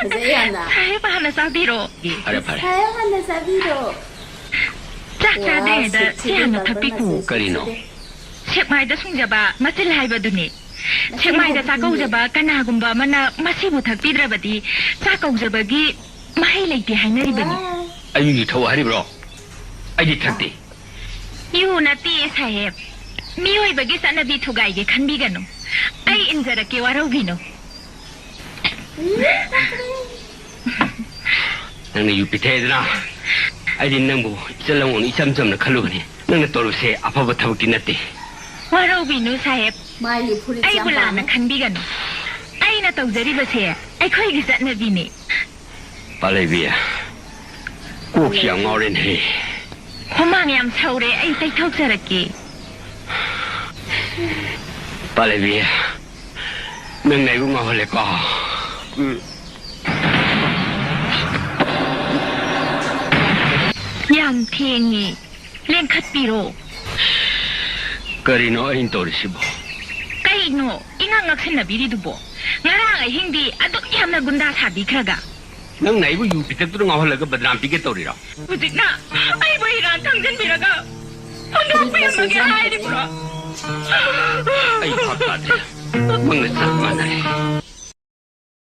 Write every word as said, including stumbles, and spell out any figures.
ꯐꯖꯩ ꯌꯥꯝꯅ꯫ ꯁꯥꯍꯦꯕ ꯍꯥꯟꯅ ꯆꯥꯕꯤꯔꯣ꯫ ꯐꯔꯦ, ꯐꯔꯦ꯫ ꯁꯥꯍꯦꯕ ꯍꯥꯟꯅ ꯆꯥꯕꯤꯔꯣ꯫ ꯆꯥꯛ ꯋꯥ, ꯆꯥꯗ꯭ꯔꯤꯉꯩꯗ ꯁꯤ ꯁꯤ ꯍꯥꯟꯅ ꯂꯦꯝꯕ ꯊꯛꯄꯤꯈꯣ꯫ ꯃꯆꯦꯠ ꯀꯔꯤꯅꯣ? ꯁꯤꯗꯤ꯫ ꯁꯦꯛꯃꯥꯏꯗ ꯁꯨꯡꯖꯕ ꯃꯆꯤꯜ ꯍꯥꯏꯕꯗꯨꯅꯤ꯫ ꯃꯆꯤꯜ ꯁꯦꯛꯃꯥꯏꯗ ꯆꯥꯛ ꯍꯥꯏꯕꯗꯨꯅꯤ꯫ ꯀꯧꯖꯕ ꯀꯅꯥꯒꯨꯝꯕ ꯑꯃꯅ ꯃꯁꯤꯕꯨ ꯊꯛꯄꯤꯗ꯭ꯔꯕꯗꯤ ꯆꯥꯛ ꯀꯧꯖꯕꯒꯤ ꯃꯍꯩ ꯂꯩꯇꯦ ꯍꯥꯏꯅꯔꯤꯕꯅꯤ꯫ ꯋꯥ꯫ ꯑꯩ ꯌꯨ ꯊꯛꯎ ꯍꯥꯏꯔꯤꯕ꯭ꯔꯣ? ꯑꯩꯗꯤ ꯊꯛꯇꯦ꯫ ꯌꯨ ꯅꯠꯇꯦ, ꯁꯥꯍꯦꯕ꯫ ꯃꯤꯑꯣꯏꯕꯒꯤ ꯆꯠꯅꯕꯤ ꯊꯨꯒꯥꯏꯒꯦ ꯈꯟꯕꯤꯒꯅꯨ꯫ ꯑꯩ ꯏꯟꯖꯔꯛꯀꯦ, ꯋꯥꯔꯧꯕꯤꯅꯨ꯫ ꯅꯪꯅ ꯌꯨ ꯄꯤꯊꯛꯑꯦꯗꯅ, ꯑꯩꯗꯤ ꯅꯪꯕꯨ ꯏꯆꯜ ꯑꯃ ꯑꯣꯏꯅ ꯏꯆꯝ ꯆꯝꯅ ꯈꯜꯂꯨꯕꯅꯤ꯫ ꯅꯪꯅ ꯇꯧꯔꯤꯕꯁꯦ ꯑꯐꯕ ꯊꯕꯛꯇꯤ ꯅꯠꯇꯦ꯫ ꯋꯥꯔꯧꯕꯤꯅꯨ, ꯁꯥꯍꯦꯕ꯫ ꯃꯥꯒꯤ ꯐꯨꯔꯤꯠꯁꯦ ꯌꯥꯝ ꯑꯩꯕꯨ ꯂꯥꯟꯅ ꯄꯥꯝꯃꯦ꯫ ꯈꯟꯕꯤꯒꯅꯨ꯫ ꯑꯩꯅ ꯇꯧꯖꯔꯤꯕꯁꯦ ꯑꯩꯈꯣꯏꯒꯤ ꯆꯠꯅꯕꯤꯅꯤ꯫ ꯄꯥꯂꯩꯕꯤ, ꯀꯣꯛꯁꯤ ꯌꯥꯝ ꯉꯥꯎꯔꯦꯅꯦꯍꯦ꯫ ꯍꯨꯃꯥꯡ ꯌꯥꯝ ꯁꯧꯔꯦ, ꯑꯩ ꯇꯩꯊꯣꯛꯆꯔꯛꯀꯦ꯫ ꯄꯥꯂꯩꯕꯤ, ꯅꯪꯅ ꯑꯩꯕꯨ ꯉꯥꯎꯍꯜꯂꯦꯀꯣ꯫ ꯎꯝ꯫ ꯌꯥꯝ ꯊꯦꯡꯉꯦ, ꯂꯦꯡꯈꯠꯄꯤꯔꯣ꯫ ꯀꯔꯤꯅꯣ ꯑꯩꯅ ꯇꯧꯔꯤꯁꯤꯕꯣ? ꯀꯩꯅꯣ ꯏꯉꯛ ꯉꯛꯁꯤꯟꯅꯕꯤꯔꯤꯗꯨꯕꯣ? ꯉꯔꯥꯡ ꯑꯍꯤꯡꯗꯤ ꯑꯗꯨꯛ ꯌꯥꯝꯅ ꯒꯨꯟꯗꯥ ꯁꯥꯕꯤꯈ꯭ꯔꯒ꯫ ꯅꯪꯅ ꯑꯩꯕꯨ ꯌꯨ ꯄꯤꯊꯛꯇꯨꯅ ꯉꯥꯎꯍꯜꯂꯒ ꯕꯗꯅꯥꯝ ꯄꯤꯒꯦ ꯇꯧꯔꯤꯔꯣ? ꯍꯧꯖꯤꯛꯅ ꯑꯩꯕꯨ ꯏꯔꯥꯟ ꯈꯪꯖꯤꯟꯕꯤꯔꯒ ꯍꯨꯟꯗꯣꯛꯄꯤꯔꯝꯃꯒꯦ ꯍꯥꯏꯔꯤꯕ꯭ꯔꯣ? ꯑꯩ ꯚꯥꯞ ꯇꯥꯗ꯭ꯔꯦ꯫ ꯃꯪꯒ ꯆꯞ ꯃꯥꯟꯅꯔꯦ꯫